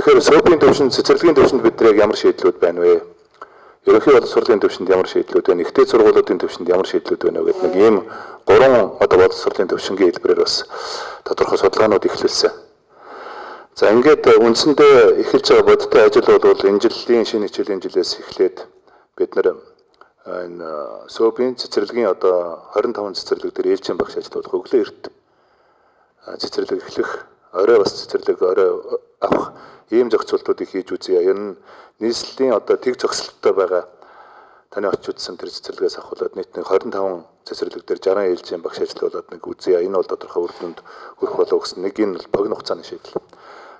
Тэгэхээр СӨП-ийн төвшөнд, цэцэрлэгийн төвшөнд бид нар яг ямар шийдлүүд байна вэ? Ерөнхий боловсролын төвшөнд ямар шийдлүүд байна? Ихтэй сургуулиудын төвшөнд ямар шийдлүүд байна вэ гэдэг нэг ийм гурван одоо боловсролын төвшингийн хэлбэрээр бас тодорхой судалгаанууд эхлүүлсэн. За, ингээд үндсэндээ эхэлж байгаа бодиттой ажил бол энэ жилийн шинэ хичээлийн жилээс эхлээд бид нар энэ СӨП-ийн, цэцэрлэгийн одоо 25 цэцэрлэг дээр ээлжийн багш ажиллуулах, өглөө эрт цэцэрлэг эхлэх, орой бас цэцэрлэг орой авах ийм зохицуултуудыг хийж үзье. Ер нь нийслэлийн одоо тэг зохицолттой байгаа, таны очиж үзсэн тэр цэцэрлэгээс авахуулаад нийт нэг 25 цэцэрлэг дээр 60 ээлжийн багш ажиллуулад нэг үзье. Энэ бол тодорхой үр дүнд хүрэх болов гэсэн нэг энэ бол богино хугацааны шийдэл.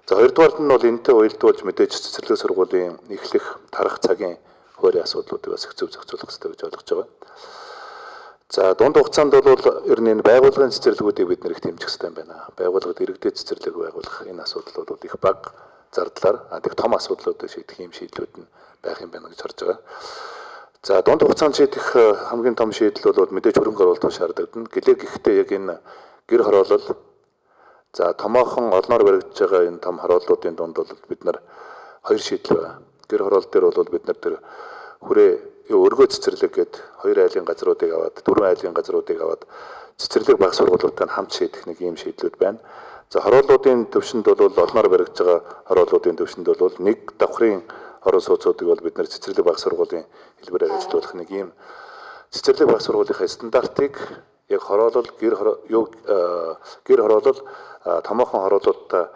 За, хоёрдугаарт нь бол энэтэй уялдуулж мэдээж цэцэрлэг сургуулийн эхлэх, тарах цагийн хуваарийн асуудлуудыг бас их зөв зохицуулах хэрэгтэй гэж ойлгож байгаа. За, дунд хугацаанд бол ер нь энэ байгууллагын цэцэрлэгүүдийг бид нэр их дэмжих хэрэгтэй юм байна. Байгууллагад иргэдэд цэцэрлэг байгуулах энэ асуудал бол их бага зардлаар тэг том асуудлуудыг шийдэх юм шийдлүүд нь байх юм байна гэж харж байгаа. За, дунд хугацаанд шийдэх хамгийн том шийдэл бол мэдээж хөрөнгө оруулалт шаардлагадна. Гэлээ гэхдээ яг энэ гэр хороолол, за, томоохон олноор баригдаж байгаа энэ том хорооллуудын дунд бол бид нар хоёр шийдэл байгаа. Гэр хороол дээр бол бид нар тэр хүрээ өргөө цэцэрлэг гээд хоёр айлын газруудыг аваад, дөрвөн айлын газруудыг аваад цэцэрлэг баг сургуулиудтай хамт шийдэх нэг ийм шийдлүүд байна. За, хорооллуудын төвшөнд бол олноор баригдаж байгаа хорооллуудын төвшөнд бол нэг давхрын хорон сууцуудыг бол бид нэр цэцэрлэг баг сургуулийн хэлбэрээр ажиллуулах нэг ийм цэцэрлэг баг сургуулийнхаа стандартыг яг хороолол, гэр юу гэр хороолол, томоохон хорооллуудтай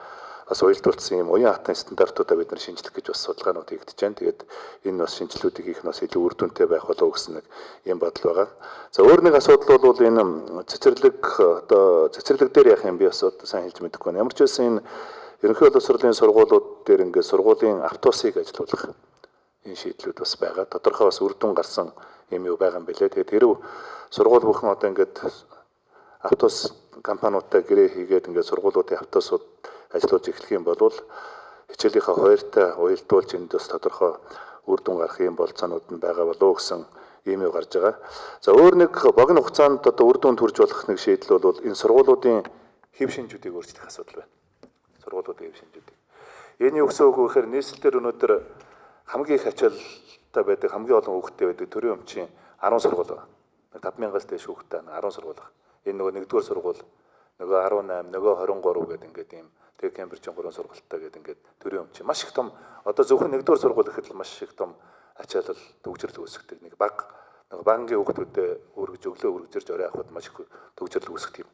бас уялдуулсан юм уян хатан стандартуудаа бид нар шинжлэх гэж бас судалгаанууд хийгдэж байна. Тэгээд энэ бас шинжилгүүдийг хийх нь бас илүү үр дүнтэй байх болов гэсэн нэг юм бодол байгаа. За, өөр нэг асуудал бол энэ цэцэрлэг, одоо цэцэрлэг дээр яах юм, би бас одоо сайн хэлж мэдэхгүй байна. Ямар ч байсан энэ ерөнхий боловсролын сургуулиуд дээр ингээд сургуулийн автобусыг ажилуулах энэ шийдлүүд бас байгаа. Тодорхой бас үр дүн гарсан юм юу байгаа юм бэлээ. Тэгээд хэрв сургууль бүхэн одоо ингээд автобус компаниудтай гэрээ хийгээд ингээд сургуулиудын автобусууд ажиллуулж эхлэх юм бол хичээлийнхаа хоёртой уялдуулж энд бас тодорхой үр дүн гарах юм болцоонууд нь байгаа болов уу гэсэн ийм юу гарч байгаа. За, өөр нэг богино хугацаанд одоо үр дүнд хүрч болох нэг шийдэл бол энэ сургуулиудын хэв шинжүүдийг өөрчлөх асуудал байна. Сургуулиудын хэв шинжүүдийг. Энэ юу гэсэн үг вэ гэхээр нийслэл дээр өнөөдөр хамгийн их ачаалалтай байдаг, хамгийн олон хүүхэдтэй байдаг төрийн өмчийн 10 сургууль байна. 5000-аас дээш хүүхэдтэй 10 сургууль байна. Энэ нөгөө 1-р сургууль, нөгөө 18, нөгөө 23 гэдэг ингээд ийм, тэгээ Кембрижийн 3 сургуультай гэдэг ингээд төрийн өмч маш их том, одоо зөвхөн 1-р сургууль гэхэд л маш их том ачаалал, төгжрөл үүсгдэг. Нэг баг нэг банкны хүүхдүүдэд өргөж өглөө өргөжөрж орой авахд маш их төгжрөл үүсгдэг юм.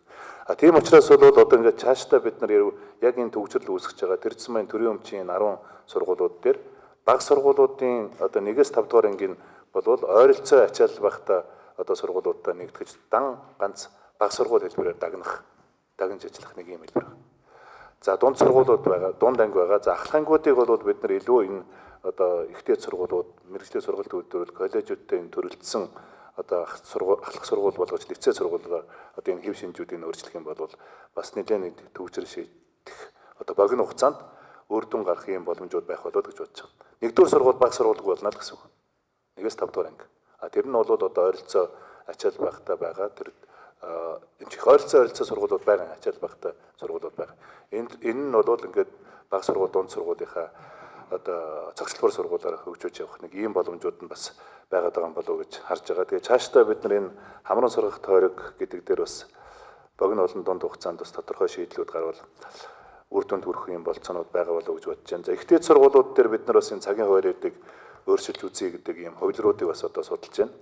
А тийм учраас бол одоо ингээд цаашдаа бид нар яг энэ төгжрөл үүсгэж байгаа тэр зам энэ төрийн өмчийн 10 сургуулиуд дээр баг сургуулиудын одоо 1-ээс 5 дугаар ангийн болвол ойролцоо ачаалал багта одоо сургуулиудаа нэгтгэж дан ганц баг сургууль хэлбэрээр дагнах, дагнж ажиллах нэг юм хэлбэр. За, дунд сургуулиуд байгаа, дунд анги байгаа. За, ахлах ангиудыг бол бид нар илүү энэ одоо ихтэй сургуулиуд, мэргэжлийн сургалт үйлдвэрлэл коллежүүдтэй энэ төрөлдсөн одоо ахлах сургууль болгож лицей сургуулиар одоо энэ хэв шинжүүдийг өөрчлөх юм бол бас нэлээд нэг төвчр шийдэх, одоо богино хугацаанд үр дүн гарах юм боломжууд байх болоо гэж бодож байгаа. Нэгдүгээр сургууль баг сургууль болно л гэсэн үг. 1-ээс 5 дугаар анги. А тэр нь бол одоо ойролцоо ачаал багтай байгаа. Тэр энэ чих ойролцоо сургуулиуд байгаа, ачаал багтай сургуулиуд байгаа. Энэ нь бол ингээд баг сургууль, дунд сургуулийнхаа одоо цогцлбор сургуулиар хөгжүүлж явах нэг ийм боломжууд нь бас байгаад байгаа юм болов уу гэж харж байгаа. Тэгээ цаашдаа бид нар энэ хамран сургах тойрог гэдэг дээр бас богино болон дунд хугацаанд бас тодорхой шийдлүүд гарвал үр дүнд хүрэх юм болцоонууд байгаа болов уу гэж бодож байна. За, ихтэй сургуулиуд дээр бид нар бас энэ цагийн хуваарийг өөрчилж үзье гэдэг ийм хувилруудыг бас одоо судалж байна.